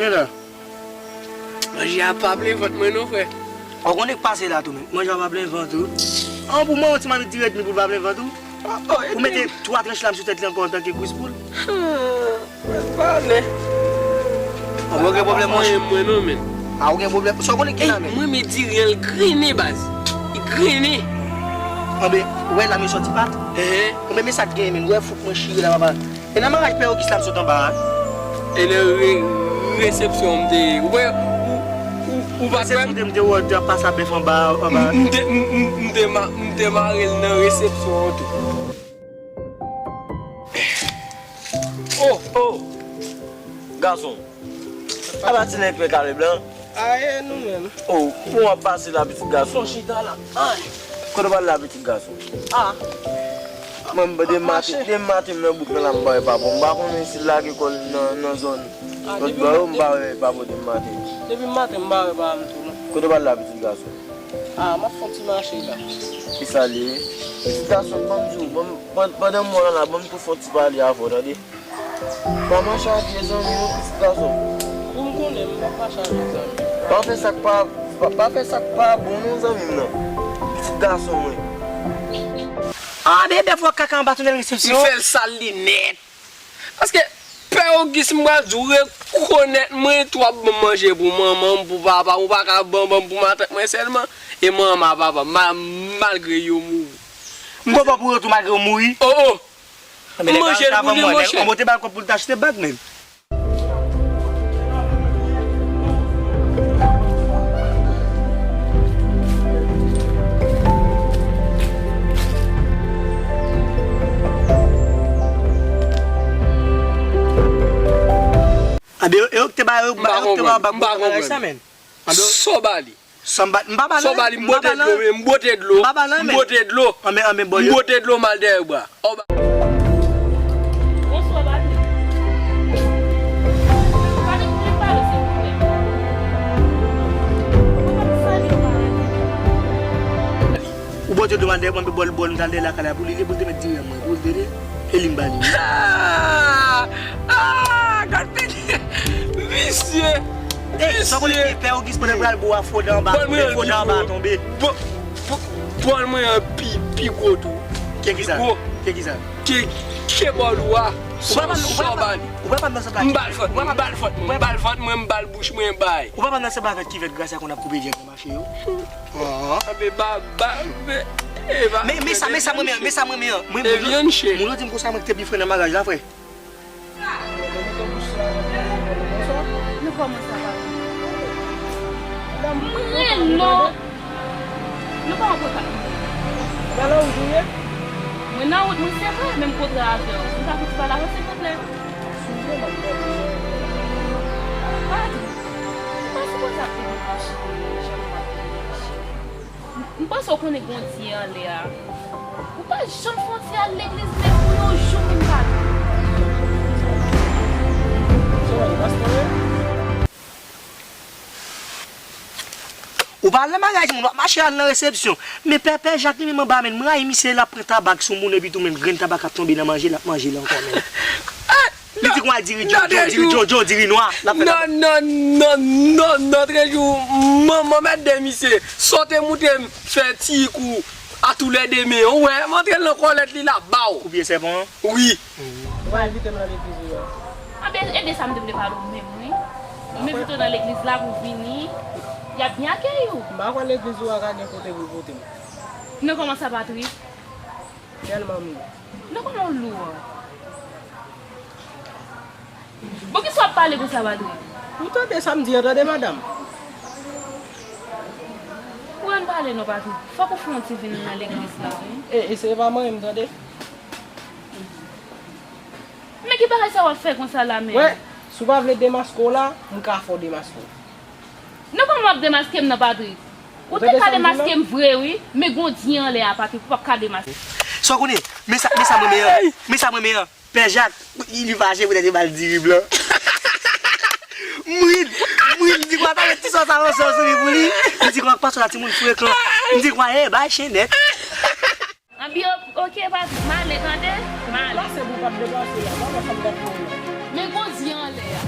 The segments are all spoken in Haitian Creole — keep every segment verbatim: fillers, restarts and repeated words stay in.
Men la. Manje a pa plen vant mwen non, frè. Ou konnen k pase la tou, men. Manje a pa plen vant ou. An, pou mwen, yon ti mamit diri edmi pou l pa plen vant ou. Ou mete twa tranch lam sou tèt li ankò antanke kwis poul. Ah, pale. Ou gen pwoblèm, monchè? Mwen non, men. Ah, ou gen pwoblèm? Sa w konnen ki la, men? Mwen, men diri an, l grennen, baz. Li grennen. Anben, ou wè lam yo sòti pat? Enhen. Anben, men sa k genyen, men. Ou wè fouk mwen chire la, papa. E nan maraj Pè Ogis la m sot anba a. E nan re-, resepsyon an m te ye. Ou wè, ou, ou, ou pa t wè m? Resepsyon te m te wè w te ap pase a bèf anba, anba. M te, m, m, m te ma-, m te mare l nan resepsyon an tou. Oh, oh! Gason, apa ti nen pè kale blan? Aye, nou menm. Oh, bon, w ap pase la, pitit gason. Fon chita la. Ay. Kote w pral la, pitit gason? Ah. Mwen, m, demen maten, demen maten, m nan bouk nan la, m pa wè papa. M pa konnen si l lage kò l nan, nan zòn lòt bò yo, m pa wè papa demen maten. Depi maten, m pa wè papa m tou, non. Kote w pral la, pitit gason? Ah, m ap fè yon ti mache la. Ki sa l ye? Pitit gason, ban m di w, ban m, pan-, pandan m wè w la, ban m tou fè yon ti pale avè w, tande? Pa mache a pye, zanmi, non, pitit gason. Wi, m konnen, m p ap mache a pye, zanmi. Pa fè sa k pa, pa, pa fè sa k pa bon, non, zanmi m nan. Pitit gason mwen. Ah, bebe, fò kaka anba tonnèl resepsyon. Li fè l sal li nèt. Paske, Pè Ogis, m pral di w, rekonèt mwen, tou w ap ban m manje pou manman m, pou papa m, ou pa ka ban, ban m pou matant mwen sèlman, e manman, papa, ma-, malgre yo mouri. M konprann pou yo tou, malgre yo mouri. Oh, oh! Manje l pou li, monchè. Anben, te ba l kòb pou l t achte bag, menm. Anben, yo, yo k te ba, yo k te ba, yo k te ba bag pou bagay sa, menm. Anben, sa w ba li? Sa m ba, m pa ba l anyen, m pa ba l anyen. M bwote dlo, m bwote dlo, m bwote dlo. Anben, anben, bò yo. M bwote dlo, m al dèyè bwa. Ò, ba- Bonswa, Patrick. Patrick, vin pale, silvouplè. Ou pa salye w, Patrick. Ou bwote dlo, m al dèyè bwa, m bò l, bò l, m t al dèyè lakay la pou li, li pou l te mèt diri an mwen, pou l te, e li m ba li. Ah! Ah! Gad peyi! Visye! Ey, sa w konnen ki pè Ogis pandan pral bo a fwode anba tonbe, fwode anba tonbe. Pwòl mwen an pi, pi gwo tou. Ke ki sa? Ke ki sa? Ke, ke bòl ou a. Ou pa ban m, ou pa ban m, ou pa ban m nan sa. M ba l vant mwen, m ba l vant mwen, m ba l vant mwen, m ba l bouch mwen, bay. Ou pa ban m nan sa ba vèt ki vèt grasya konn ap koupe vyann nan mache yo. Anben, ba, ba, men, e, ba, men, men sa, men sa mwen, men sa mwen, men, mwen, e vyann chè. Moun yo di m konsa mwen ki te pi fre nan maraj la, frè. Nou kòmanse ap pale. Mwen non. Nou pa antre kay mwen. Mwen nan wout mwen, se vre, men m kontre avè w. Mwen ta fouti pale avè w, silvouplè. Patrick, ou pa sipoze ap vin mache jan m ap vin mache. M panse w konnen Bondye anlè a. Ou pa janm fè yon ti al legliz menm pou yon jou menm pa. Ou pa al nan bagay timoun, w ap mache al nan resepsyon. Men pè, pè Jak li menm anba menm, m rayi misye, l ap pran tabak sou moun epi tou menm grenn tabak ap tonbe nan manje, l ap manje l ankò menm. Li di konsa diri djondjon, diri djondjon, diri nwa. L ap fè non, non, non, non, non, trejou, manman mèt de misye. Sa w te moute m fè ti kou a toulède men. Ou wè, m antre l nan kòlèt li la, baw. Kou pye sèpan an? Wi. Ou pa envite m nan legliz ou a. Anben, e de sa m te vle pale w menm, wi. M envite w nan legliz la pou w vini. Y ap byen akeyi w. M pa kwè legliz ou a ka gen kote pou l pote m. Nou kòmanse ap atri. Tèlman m lou. Nou kòman w lou an? Bon, kisa w ap pale konsa, Patrick? Ou tande sa m di an, tande, madanm? Ou ann pale non, Patrick. Fòk ou fè yon ti vin nan legliz la, wi. E, e se pa mwen menm, tande? Men ki bagay sa w ap fè konsa la menm? Wè, si w pa vle demaske w la, m ka fè w demaske w. Nan kòman w ap demaske m nan, Patrick? Ou te ka demaske m vre, wi, men Bondye anlè a, Patrick, ou p ap ka demaske. Sa w konnen, men sa, men sa mwen men an, men sa mwen men an, Pè Jak, li fache poutèt yo ba l diri blan. M ri, m ri, m di kwa ta met ti sòs a sòs sou li pou li. M di kwa pastè la timoun frekan. M di kwa, e, bay chen nèt. Anbi, o-, oke, Patrick, m ale, tande? M ale. Deplase pou w pa t deplase la, pa wè sa m t ap fè w la. Men Bondye anlè a.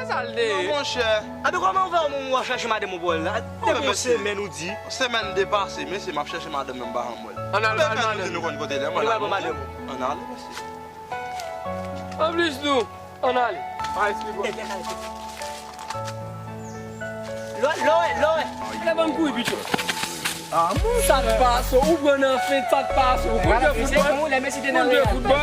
Sa l te ye? Non, monchè. Api kòman ou fè ou menm w ap chèche madanm ou pou wè l la? Depi yon semèn ou di. Semèn de pase, mesye, m ap chèche madanm mwen, m pa janm wè l. Ann al, ann al, nou konn kote l ye, ann al, ann al, mesye. Anplis tou, ann ale. Pa eksplike w. Lò, lò, lò. Ale, bann kouri pito. Sa k pase w? Ou pran nan fent, sa k pase w? Ou konn jwe foutbòl? Ou konn jwe foutbòl?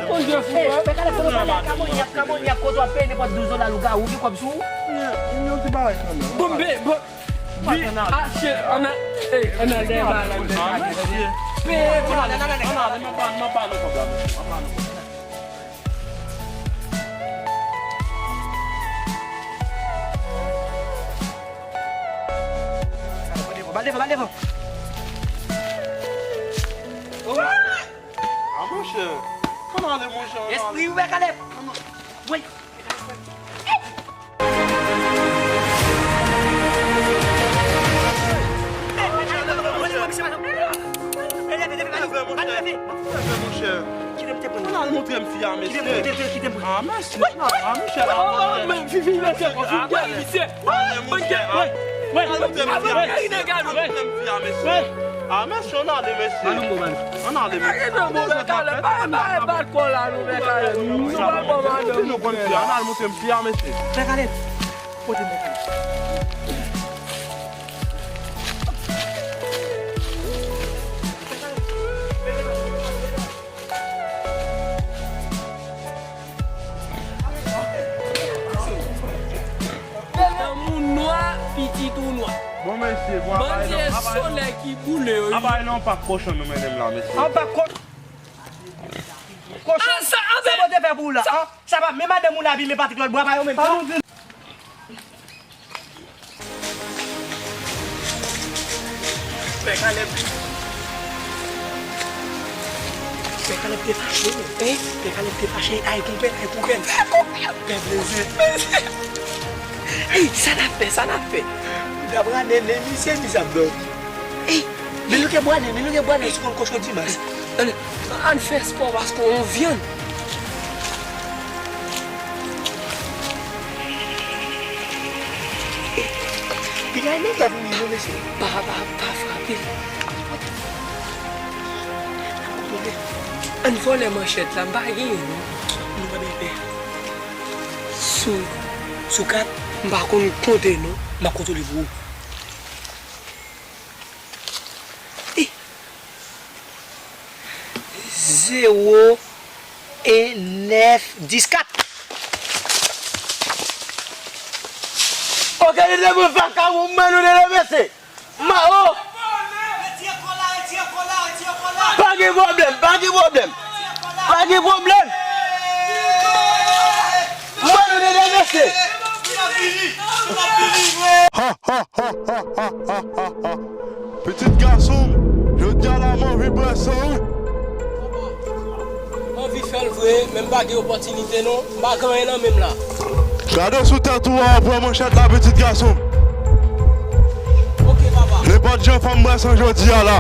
Ou konn jwe foutbòl? Fè kalèt, fè kalèt, kamonyap, kamonyap, kote w ap peye nenpòt douz dola lougawou, gen kòb sou ou? Yon ti bagay kanmenm. Bon, be, bon. Bi, achte, ann al, ey, ann al dèyè bagay la, dèyè bagay la. Peye pou la. Ann ale, ann ale, mwen pa, mwen pa nou kòb la, mesye, mwen pa nou kòb la. Ba l devan, ba l devan. Ah, monchè. Ann ale, monchè, ann ale. Espri ouvè, Caleb. Woy. Monchè. Ann al montre m fi a, mesye. Ah, mesye. Ah, monchè. Ah, men fi, fi, mesye. Fi a, misye. Ann al montre m fi a. Ann al montre m fi a, mesye. Ah, mesye, ann ale, mesye. Ann ale, mesye. Ann ale, mesye. Ann al montre m fi a, mesye. Frè Caleb, pote m, frè Caleb. Granmoun nwa, pitit ou nwa. Bon, mesye, bon, apa e non, solèy ki boule yo. Apa e non, pak kochon nou mennen m la, mesye. An pak kochon. Kochon. Ah, sa, sa bon te fè pou ou la, an? Sa pa menm madanm ou la, pi men Patrick lòt bwa pa yo menm. Frè Caleb. Frè Caleb te fache, wi. Hein? Frè Caleb te fache. Ay, konpè, ay, konpè. Konpè, konpè. Pè Blaze. Ey, sa n ap fè, sa n ap fè? Ou t ap rale men misye, misye ap dòmi. Ey, men nou te bwale, men nou te bwale sou kont kochon Dimas. Ann, ann fè spò paske on vyann. Ey, piga e nèg la vini non, mesye. Pa, pa, pa frape. Ann vòlè manchèt la, m pa genyen non. Nou pa byen pè. Sou, sou kat, m pa konn konte non, m ap kontwole pou ou. Zewo, en, nèf, dis, kat. Òganize pou vakabon, mwen nou de mesye. Ma, o. Pa gen pwoblèm, pa gen pwoblèm. Pa gen pwoblèm. Mwen nou de mesye. Ha, ha, ha, ha, ha, ha, ha, ha. Pitit gason m, jodi a la m anvi bwè san wi. M anvi fè l vre, men m pa gen opòtinite non. M pa gen anyen nan men m la. Gade sou tèt ou an, pran manchèt la, pitit gason m. Ok, papa. Nenpòt jan fò m bwè san jodi a la.